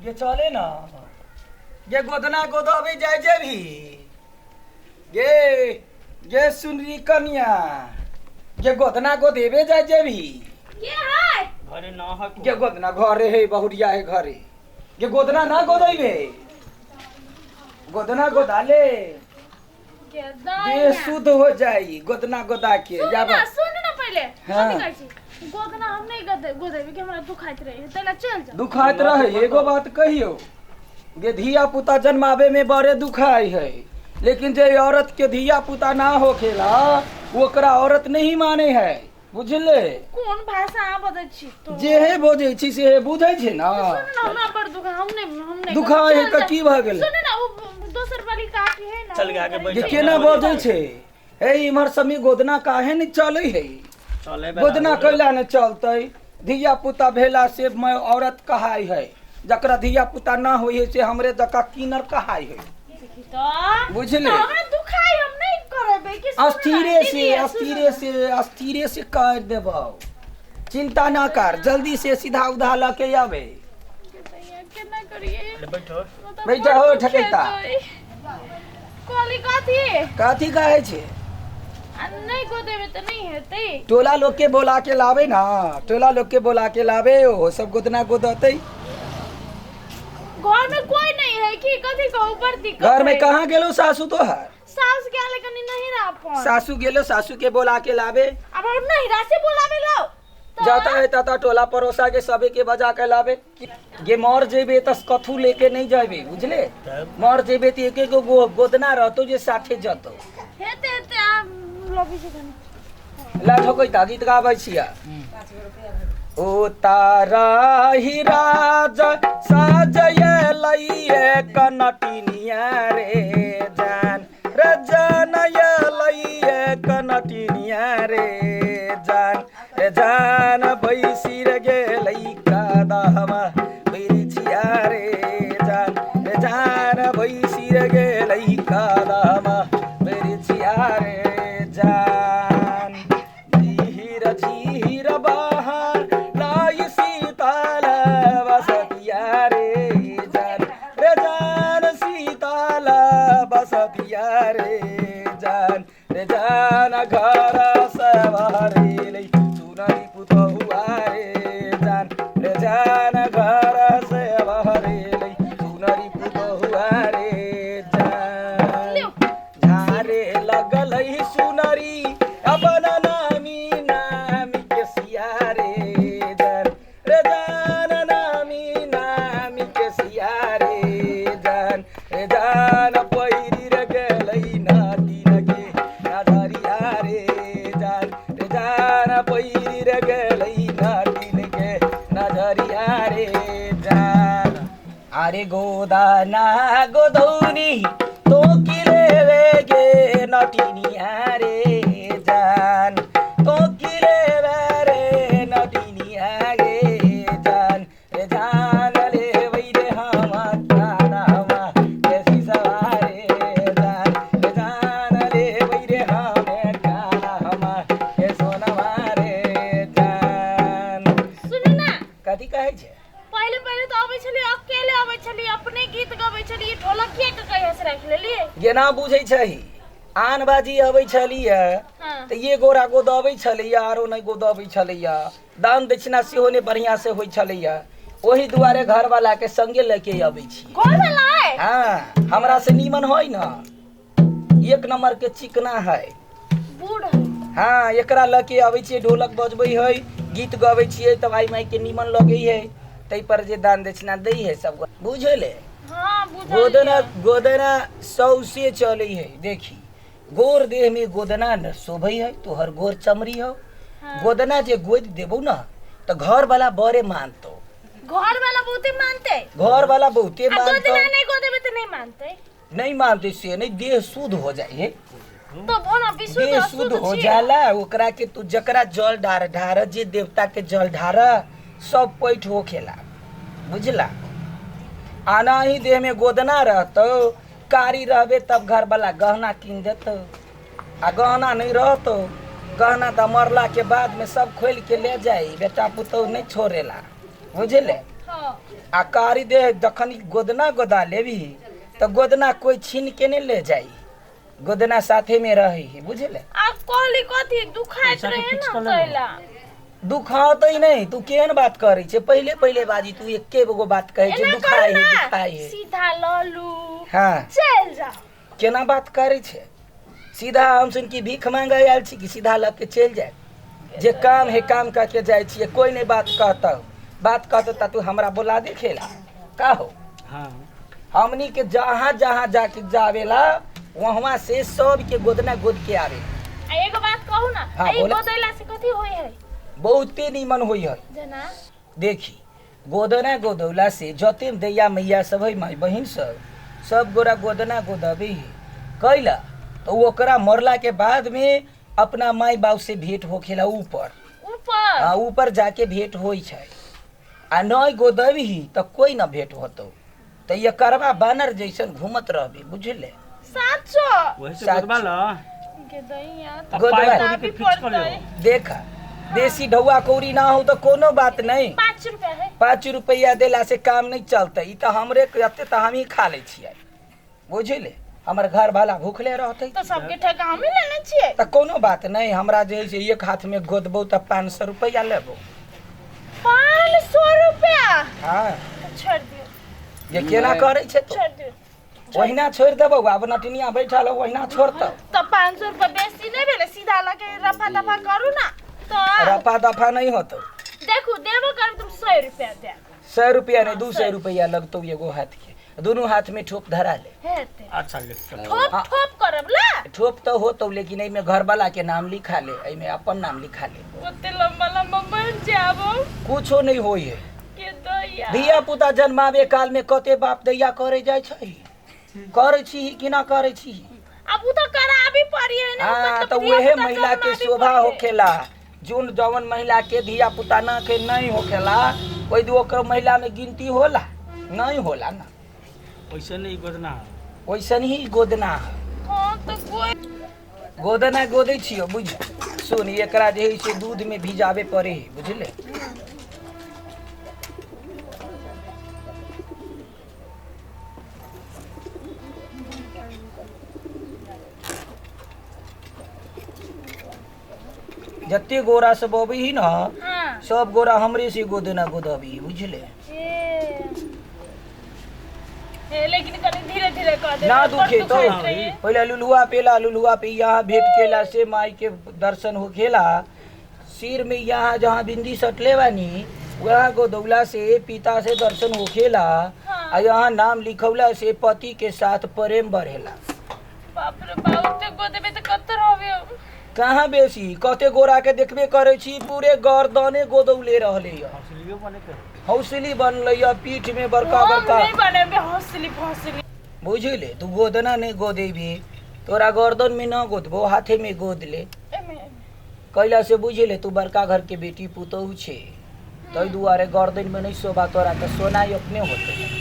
गे चले ना गे गोदना गोदबे जाय जेबही गे। गे सुनरी कनिया गे, गोदना गोदेबे जाय जेबही? के है? घरे ना है। गे गोदना घरे है, बहुरिया है घरे। गे गोदना ना गोदैबे? गोदना गोदाले के देह दाइया शुद्ध हो जाई गोदना गोदा के। सुन जाबा ना, सुन ना पहिले। हाँ। कथी कहै छी? गोदना हम नहीं गदे गोदेबे कि हमरा दुखाइत रहे, तैला चल जा। दुखाइत रहे? एगो बात कहियो गे, धिया पुता जन्मावे में बड़े दुखाई है, लेकिन जे औरत के धिया पुता ना होखेला ओकरा औरत नहीं माने है, बुझले? कोन भाषा अहाँ बजै छी तो? जे हे बजै छी से हे बुझै छै ना। सुन ना, हमरा बड़ दुखा, हम नहीं दुखाइ है चल तऽ जा। की भऽ गेलै? सुन ना, ओ दोसर वाली काकी है ना, चल ओ गे आगे करै बैठ जे छै। केना बजै छै हे? इम्हर समी गोदना काहे नहीं चलै है? चले। गोदना कैला ने चलतै? धिया पुता भेला से मैं औरत कहाई है, जकरा धिया पुता ना होई है से हमरे जका किनर कहाई है। देखी तऽ बुझले? तऽ हमरा दुखाइ, हम नहीं करबै कि। सुन ना, अस्थिरे से दीदी, सुन अस्थिरे ना। से अस्थिरे से कर देबौ, चिंता ना कर, जल्दी से सीधा उधा लऽ के आबे। भैया, केना करिए? बैठो। मतलब बैठा बड़ हो, दुखेतै। ठकैता। कहली कथी? कथी कहै छै? आ नहीं गोदेबै तऽ नहीं हेतै। टोला लोग के बोला के लाबे ना, टोला लोग के बोला के लाबे, ओ सब गोदना गोदतै। घर में कोई नहीं है कि कथी कहू, बड़ दिक्कत घर में है। कहाँ गेलो सासू तोहर? सास गेल कनी नहीं रहा अपन। सासू गेलो, सासू के बोला के लाबे। अब हम नहीं से बोलाबे लो तो जाता है ताता टोला पड़ोसा के सबे के बजा के लाबे। गे मर जेबे त कथू लेके नहीं जेबे, बुझले? तब मर जेबे त एक एक गो गोदना रहतो जे साथे जतो। हेते हेते आ लबी छै कनी। ला ठोकै गीत गाबै छिया। ओ तारा ही राज साजय लइए कनटिनिया रे जान रे जान ये लइए कनटिनिया रे जान रे जान, बैसी रे गेलै कदहमा बिरिछिया रे जान रे जान, बैसी रे गेलै कदहमा बिरिछिया रे जान। झिहिर झिहिर बहा लाई सीताल बसतिया रे जान रे जान, सीताल बसतिया रे जान रे जान, घर सवारेलै सुनरी पुतहुआ रे जान रे जान, घर सवारेलै सुनरी पुतहुआ रे जान। लियो। झारे लगल है सुनरी अपन नामी नामी के सिया रे जान रे जान, नामी नामी के सिया रे जान रे जान, पहिरी रे गेलै नातिन के नजरिया रे जान रे जान, पहिरी रे गेलै नातिन के नजरिया रे जान। अरे गोदाना गोदौनी तो की लेवे गे नटिनिया रे जान, तो की लेवे रे नटिनिया गे जान रे जान, लेबै रे हम कानामा केसी सवारे जान रे जान, लेबै रे हम कानामा के सोनवा रे जान। सुनू ना। कथी कहै छै? पहिले पहिले तऽ अबै छलियै, अकेले अबै छलियै, अपने गीत गबै छलियै, ढोलक किया के कहिया से राखि लेलियै? जेना बुझै छही, आन बाजी अबै छलियै तऽ ये गोरा गोदबै छलैया, आरो नहि गोदबै छलैया, दान दक्षिणा सेहो नहि बढ़िआँ से होइ छलैया, ओहि दुआरे घरवाला के संगे लऽ के अबै छी। घर वाला है? हाँ, हमरा से नीमन होइ न, एक नंबर के चिकना है। बूढ़ है। हाँ, एकरा लऽ के अबै छियै, ढोलक बजबै है, गीत गबै छियै, तब आइ माइ के नीमन लगै है, ताहि पर जे दान दक्षिणा दै है सब, बुझले? हाँ, बुझल। गोदना गोदना सौसे चलै है। देखी, गोर देह में गोदना न शोभै है, तोहर गोर चमड़ी हो। हाँ। गोदना जे गोद देबौ न तऽ घर वाला बड़े मानतो। घर वाला बहुते मानते। घर वाला बहुते आ मानतो। गोदना नहीं गोदेबे तऽ नहीं मानते? नहीं मानते से नहीं, देह शुद्ध हो जाए है। तो बोना विशुद्ध देह शुद्ध अशुद्ध हो छियै। जाला। ओकरा के तू जकरा जल ढार ढार, जे देवता के जल ढार, सब पैठ हो खेला, बुझला? आना ही देह में गोदना रहतो, कारी रहबे तब घर वाला गहना कीन देतो, आ गहना नहीं रहतो, गहना तऽ मरला के बाद में सब खोल के ले जाई, बेटा पुतोह नहीं छोड़ेला, बुझले? हाँ। आ कारी देह जखन गोदना गोदा लेबही तऽ गोदना कोइ छीन के नहि ले जाइ, गोदना साथे में रही है, बुझले? आ कहली कथी दुखाइत पैसा के रहे फिक्स ना कर लेलहुँ। तैला। दुखातै नहि, तू केहन बात करै छै? पहिले पहिले बाजी तू एके गो बात कहै छै, एना दुखाइ करू है, ना, दुखाइ है। सीधा लऽ लू, हाँ, चलि जाउ। केना बात करै छै? सीधा हम सुन की भीख मांगे आयल छी कि सीधा लऽ के चलि जाय? जे काम है काम कऽ के जाइ छियै, कोइ नहि बात कहतौ। बात कहतौ तऽ तू हमरा बोला दे खेला का हो। हाँ। हमनी के जहाँ जहाँ जाके जावेला वहाँ से सबके गोदना गोद के आवे। आ एगो बात कहू ना, हाँ, ई बोले। गोदैला से कथी होय है? बहुते नीमन होइ है। जना देखी, गोदना गोदौला से जते दैया मैया सब है, माई बहिन सब, सब गोरा गोदना गोदबे है। कैला तो ओकरा मरला के बाद में अपना माई बाप से भेंट होखेला ऊपर। ऊपर? हाँ, ऊपर जाके भेंट होइ छै। आ नहीं गोदबही तऽ कोई न भेंट होतौ, तऽ ये करबा बानर जैसन घूमत रहबी, बुझले? साचो? वही से साच। गोदबा ल। के दैया आ गोदबा। पाइ कौड़ी के फिक्स कर लेबो। देख, बेसी ढौआ कौड़ी ना हो तऽ कोनो बात नहीं। 5 रुपया है। 5 रुपया देला से काम नहीं चलते। ई तऽ हमरे एते तऽ हमही खा लै छियै, बुझले? हमर घर वाला भूखले रहतै। तऽ सबके ठेका हमही लेने छियै। तऽ कोनो बात नहीं, हमरा जे है से एक हाथ में गोदबौ तऽ 500 रुपया लेबो। 500 रुपया? हाँ। तऽ छोड़ि दियौ। जे केना करै छै तो? छोड़ि दियौ। ओहिना छोड़ि देबौ? आब नटिनिया बैठल हौ, ओहिना छोड़तौ? तऽ 500 रुपया बेसी नहि भेलै? सीधा लगे रफा दफा करू ना तऽ। रफा दफा नहीं होतौ। देखू, देबो करब तुम 100 रुपया देब। 100 रुपया नहीं, 200 रुपया लगतौ एगो हाथ के। दुनू हाथ में ठोप धरा ले। हेतै। अच्छा, ले चल। ठोप। हाँ। ठोप करब ला। ठोप तऽ होतौ, लेकिन एहिमे घरवाला के नाम लिखा ले, एहिमे अपन नाम लिखा ले। ओते लंबा लंबा बन जाब। कुछो नहीं होई है। के दैया। धिया पुता जन्मावे काल में कते बाप दैया करे जाइ छै, करे छी कि ना करे छी? अब उ तो कराबी पड़ी है ना। हाँ, मतलब तो धिया वहे पुता महिला के जन्माबी शोभा पड़ी है। होखेला। जोन जवन महिला के धिया पुता ना के नहीं होखेला, ओहि दू ओकर महिला में गिनती होला नहीं होला ना। वैसे नहीं गोदना। वैसन ही गोदना है। हाँ, तो कोई गोदना गोदै छियो, बुझ। सुन, एकरा जे है से दूध में भिजावे पड़े है, बुझले? जते गोरा सब अबै ही ना, हाँ, सब गोरा हमरे से गोदना गोदबी, बुझले? ए ए, लेकिन कनी धीरे धीरे कह दे। ना दुखे तो। दुखाइत रहे। पहले लुलुआ पेला, लुलुआ पे यहाँ भेंट केला से माई के दर्शन होखेला। सिर में यहाँ जहाँ बिंदी सटले बानी, वहाँ गोदौला से पिता से दर्शन होखेला। हाँ। आ यहाँ नाम लिखौला से पति के साथ प्रेम बढ़ेला। बाप रे बाप, ओते गोदेबे तऽ कत्तर होबे हम। कहाँ बेसी? कते गोरा के देखबे करे छी, पूरे गर्दने गोदौले रहले य। हौसलियो बने के। हौसली बनले य पीठ में बड़का हम बड़का। नहीं बनेबे हौसली फौसली। बुझले? तू गोदना नहीं गोदेबी, तोरा गर्दन में न गोदबो, हाथे में गोद ले। एमे? कैला से बुझले, तू बड़का घर के बेटी पुतोहु छे, ताहि दुआरे गर्दन में नहीं शोभा तोरा, तऽ सोना अपने होते।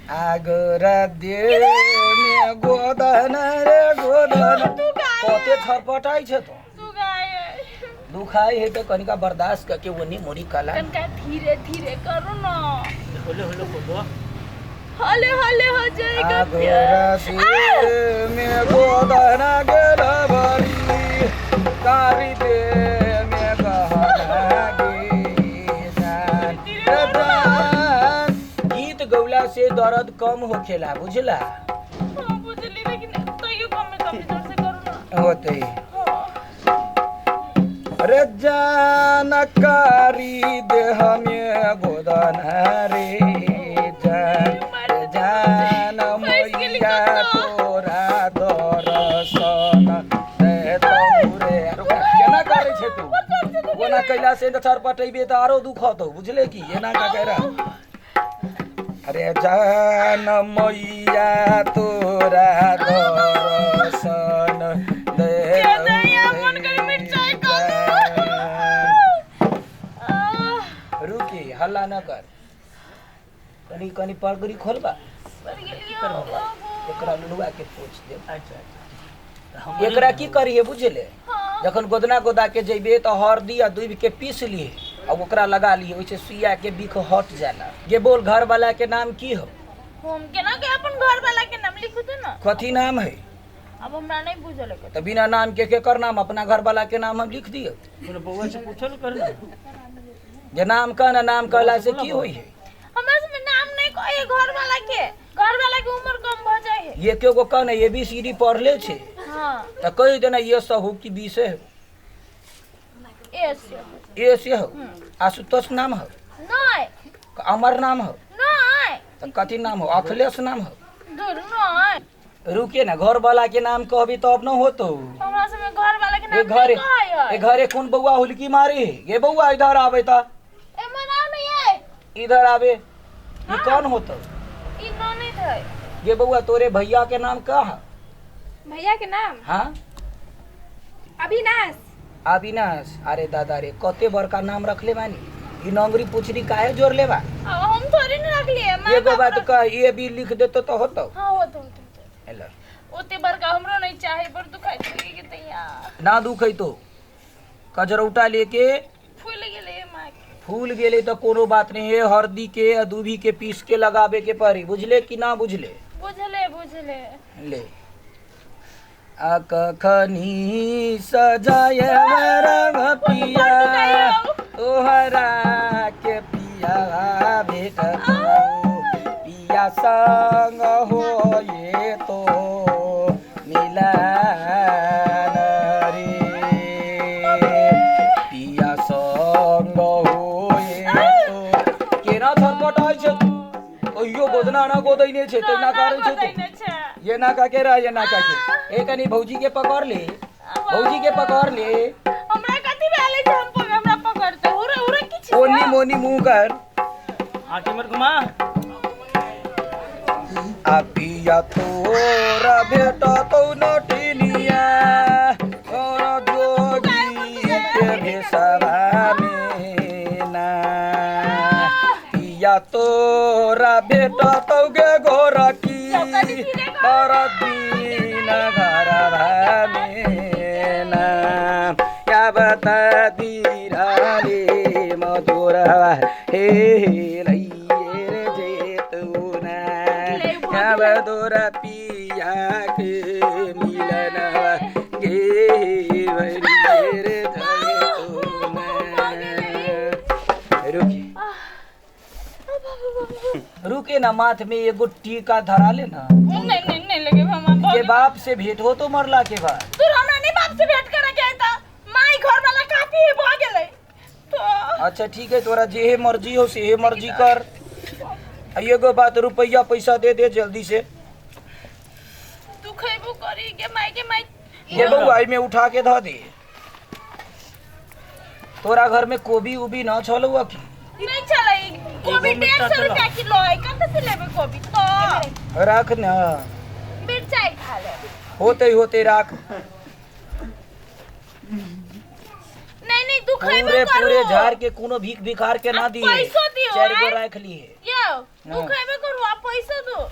आगरा दे में गोदन रे गोदन। कते छरपटाइ छै तो? दुखाय। दुखाइ है तऽ कनिका बर्दाश्त करके ओनी मोरी कला। कनका धीरे धीरे करू ना। होले होले गोदो। हले हले हो जाएगा आगरा प्यार। सिर में गोदन गेल भरी, कारी दे में गहना गे जान। गीत गौला से दर्द कम होखेला, बुझला? हाँ, बुझली, लेकिन तैयो कमे कमे जोर से करू ना। होते। हाँ। अरे जानकारी देह में गोदन रे जान जान मैया तोरा दर्शन दे तौरे। केना करै छै तू ओना? कैला से छरपटेबे तऽ आरो दुख होतौ, बुझले की? एना का कह रहा? अरे जान मैया तोरा दर्शन दे। के दैया, मन करे मिरचाई खा लूं। आह, रुकी, हल्ला न कर। कनी कनी पगड़ी खोलबा। पड़ गेलियो बाबू। एकरा लुलुआ के पोछ देब। अच्छा अच्छा, तऽ एकरा की करिए बुझले? हाँ। जखन गोदना गोदा के जइबे तऽ हरदी आ दूबि के पीस लिए। आ ओकरा लगा लिहे, ओहिसे सुइया के बिख हट जाला। ये बोल, घर वाला के नाम की हो? हम केना के अपन घर वाला के नाम लिखू तो ना। कथी नाम है? अब हमरा नहीं बुझल है। तो बिना नाम के केकर नाम, अपना घर वाला के नाम हम लिख दियो? अपना बउआ से पूछल कर ना। जे नाम कह ना, नाम कहला से की होई है? हमरा से नाम नहीं कहे घर वाला के, घर वाला के उम्र कम भ जाए है। ये के गो कह ना, ए बी सी डी पढ़ले छे। हां। तो कह देना ये सब हो कि बी से हो? ए से हो। ए से हो। आशुतोष नाम हो? नहीं। अमर नाम हो? नहीं। तो कथी नाम हो? अखिलेश नाम हो? दूर नहीं। रुके ना, घर वाला के नाम कहबी तब न होतो। हमरा से घर वाला के ए नाम घरे नहीं कहे है। ए घरे कौन बउआ हुलकी मारे है? ये बउआ इधर आवे ता। ए मना नहीं है। इधर आवे। ये कौन होतो? ई ननद है। ये बउआ तोरे भैया के नाम का है? भैया के नाम? हाँ। अविनाश। अविनाश। अरे दादा रे, कते बड़का नाम रखले बानी। ई नंगरी पुछरी काहे जोड़ लेबा? अब हम थोड़ी न रखलिए। माय एगो बाप बात रख- कह, ये भी लिख देतो तो होतो। हाँ होतो होतो होतो। एला। ओते बड़का हमरो नहीं चाहे, पर दुखाई छे के तैया। ना दुखै तो कजरौटा लेके फूल गेले माँ के। फूल गेले तो कोनो बात नहीं है, हरदी के आ दूभी के पीस के लगाबे के पड़ी, बुझले कि ना बुझले? बुझले बुझले। ले आ कखनी सजाय रंग पिया तोहरा के पिया भेटतो, पिया संग हो ये तो मिलन रे, पिया संग हो ये तो। केना छटपटाइ छै? कहियो गोदना ना गोदैने छै तहिना करै छै तू। गोदैने छै। ये ना का के रह, ये ना का के। ए कनी भौजी के पकड़ ले, भौजी के पकड़ ले। हमरा कथी भेलै जे हम पकड़, हमरा पकड़ते उरे उरे की छै? ओनी मोनी मुंह कर। आके मर घुमा। आ पिया तोरा भेट तौ नटिनिया और जोगी के भेसवा में ना, पिया तोरा भेट तौ गे गोरकी पर दिन घरवा में ना, या बता दिराले मधुरवा हे लैये रे जेतुना, या बदोर पिया के मिलनवा गे वरिये रे जेतुना। रुकी रुके ना, माथ में एगो टीका धरा ले ना। नहीं नहीं नहीं लगे हम के बाप से भेंट हो तो मरला के बाद। तू हमरा नहीं बाप से भेंट करे के था, माई घर वाला काफी है भ गेलै तो। अच्छा ठीक है, तोरा जेहे मर्जी हो सेहे मर्जी कर। आ एगो बात, रुपया पैसा दे दे जल्दी से। तू खैबो करी के माई के माई। ये बउआ में उठा के ध दे। तोरा घर में कोबी उबी न छलौ की? नहीं चलै कोबी, एगो मिर्चा 150 चलो। रुपया किलो है, कत से लेबै कोबी तो? राख न, मिर्चाई खा ले। होते होते राख। नहीं नहीं तू खैबो पूरे करू। पूरे झाड़ के कोनो भीख भिखार के ना आ दिए। पैसो दियो, चार गो आय। राख लिए। यो तू हाँ। खैबो करू आ पैसा दो।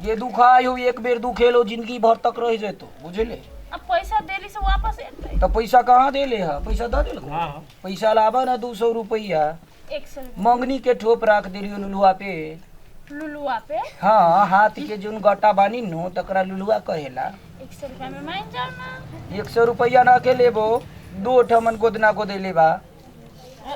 ये दुखाई हो, एक बेर दुखेलो जिंदगी भर तक रह जेतो, बुझले? अब पैसा देली से वापस एतै। तो पैसा कहाँ देले है? पैसा दे देलको? हाँ। पैसा लाबा ना 200 रुपया। 100 मंगनी के ठोप राख देलियो लुलुआ पे। लुलुआ पे? हाँ, हाथ के जोन गटा बानी नो तकरा लुलुआ कहेला। 100 रुपया में मान जाओ ना। 100 रुपया ना के लेबो, दो ठमन गोदना गोदेले बा।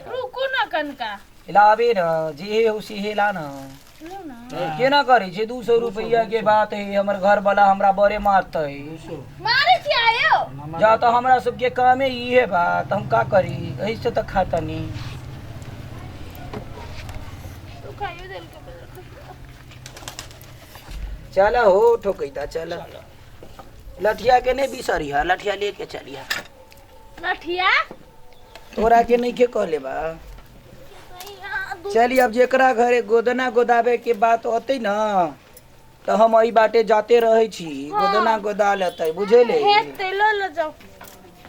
रुको ना कनका। लाबे न, जेहे हो सेहे ला न। लू ना। केना करे छै? 200 रुपया के बात है, हमर घर वाला हमरा बड़े मारतै। मारे छी आयो। जा तो हमरा सबके कामे इहे बा, त हम का करी? एही से त खातनी। तू खाइयो देल के बदल। चल हो ठोकैता चल। लठिया के नहीं बिसरी है, लठिया लेके चलिया। लठिया? तोरा के नहीं के कहले बा। चली अब जेकरा घरे गोदना गोदाबे के बात होते न तो हम एहि बाटे जाते रहे छी, गोदना गोदा लेते, बुझेले? हेतै, ल ल जाओ।